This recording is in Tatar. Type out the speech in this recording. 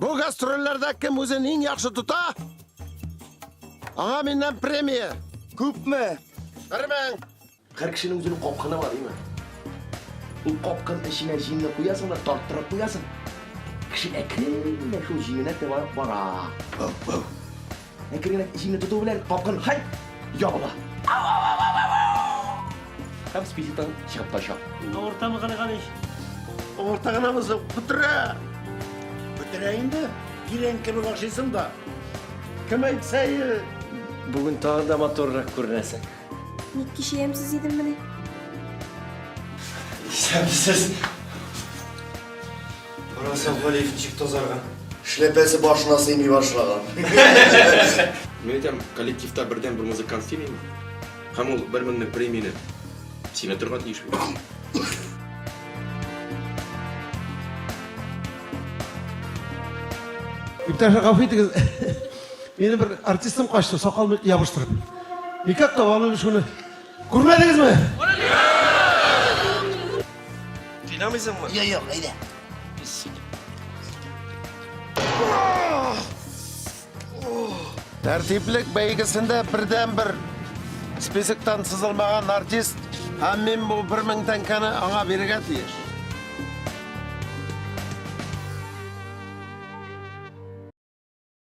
Бу гастрольләрдә кем үзен иң яхшы тота, аңа миннән премия. Күпме? 1000. Һәр кешенең үзенең капкыны бар, димме? Ул капкын эченә җимне куясың да тарттырып куясың. Кеше әкрен генә шул җименә таба бара. Әкрен генә җимне тоту белән капкын хай ябыла. Һәм списоктан чыгып та оча. Авыртамы, Гани Галич? Авырта гынамы соң? Бетерә. Бетерә инде. Тирән кебек ашыйсың да. Кем әйтсә, Бүген тагын да матуррак күренәсең. Ник кичә ямьсез идеммени? Исәнмесез. Карасаң, Галиев ничек тазарган. Эшләпәсе башына сыймый башлаган. Мин әйтәм, коллективта бердәнбер музыкант син инде. Һәм ул бер меңлек премияне син отырга тиеш бит. Иптәшләр, гафу итегез. Минем бер артистым качты, сакал ябыштырып. Никак таба алмыйм шуны. Күрмәдегезме? Кыйнамыйсыңмы? Юк, юк, әйдә. Тәртиплек бәйгесендә бердәнбер списоктан сызылмаган артист һәм мин бу 1000 тәңкәне аңа бирергә тиеш.